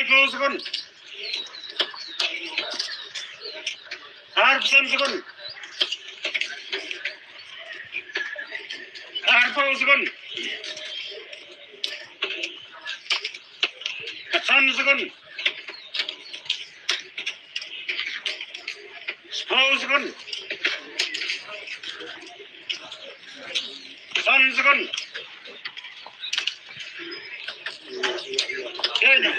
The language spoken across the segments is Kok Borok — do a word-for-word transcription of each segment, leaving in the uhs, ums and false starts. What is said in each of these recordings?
Close gun. Arpsan gun. Arpsan gun. Katsan gun. Spausigon. Sansigon. Kenya.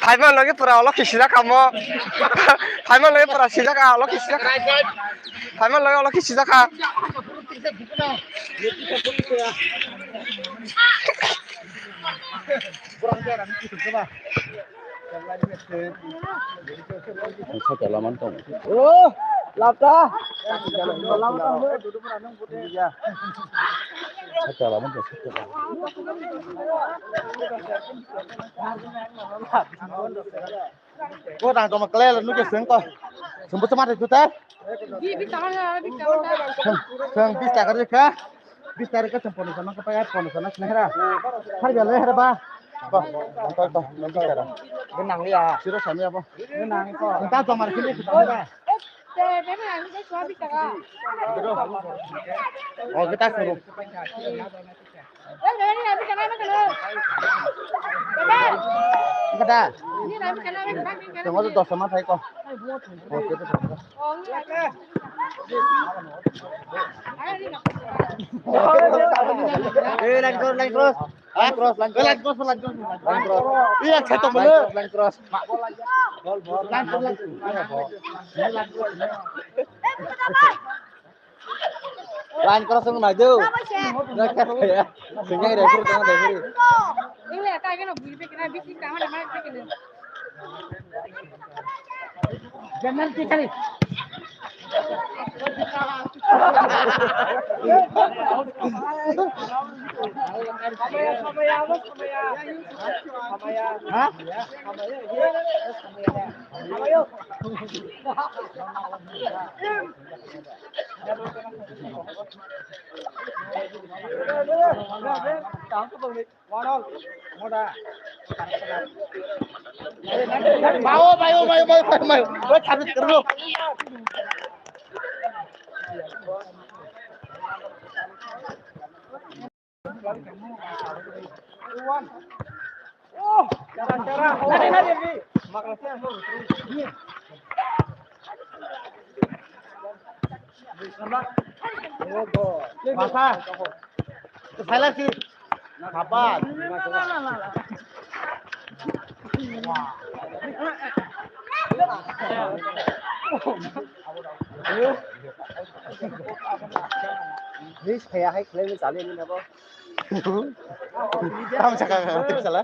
Phaima logi pura olo kisi jak kamo. Phaima logi pura sijak a olo kisi jak. Phaima logi olo kisi jak kha. Sa tela man tong. Oh, lapta. Sa tela man tong, sa tela. Ko dang toma kle nukhe seng ko. Sumbu toma de juta. Di, di, tama, di, tama. Seng, seng, bis taka rikha. Bis taka rikha, seng pono sana, kapa ya, pono sana, sini hera. Har ya le hera ba. Ba, nang ko, nang ko, nang ko. Benang ya. Siro sami apa? Benang ko. Nang ta toma rikha, sini hera. Oh, kita suruh. Kada? Tengok tu dosa mah thai ko. Eh, line cross, line cross. Line cross, line cross. Line cross, line cross. Iya, satu menit. Line cross. Line cross, line cross. Line cross wng nai do. Sengkhe referee tong referee. Penalty kali. Bayo, bayo, bayo, bayo, bayo, bayo. Bayo, thabit kerno. Masa. Silence. Kapan? Ni saya hai khlai ni chale ni nabo. Tam chaka ka, tam chala.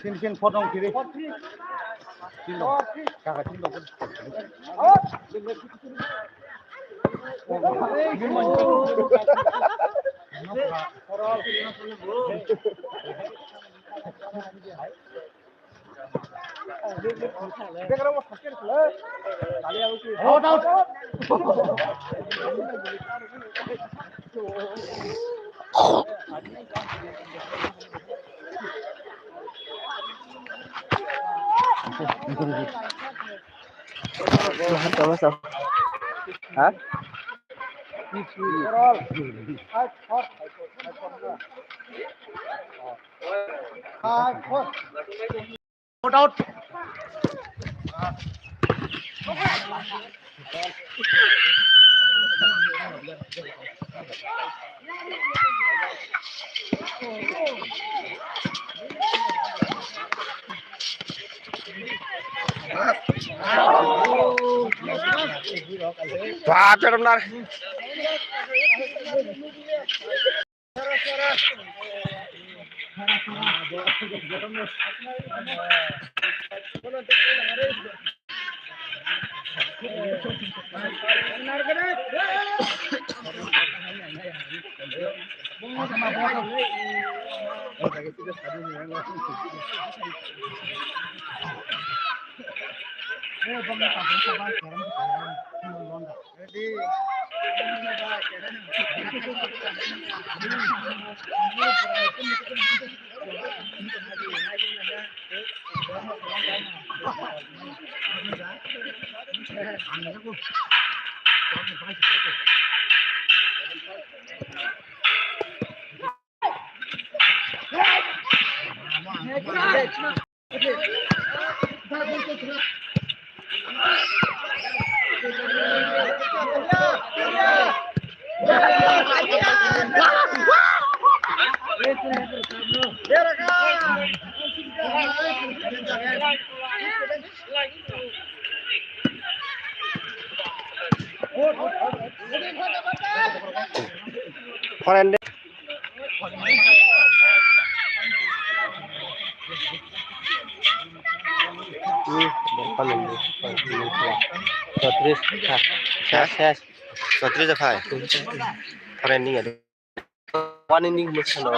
Sin, sin, phone on kiri. Sin lo. Kaka, sin lo. Ha? Out, out. Wah, benar. Foreign. Chotris, ha, ses, ses. Chotris aphai. Foreign ni ado. Wani ni mo sano.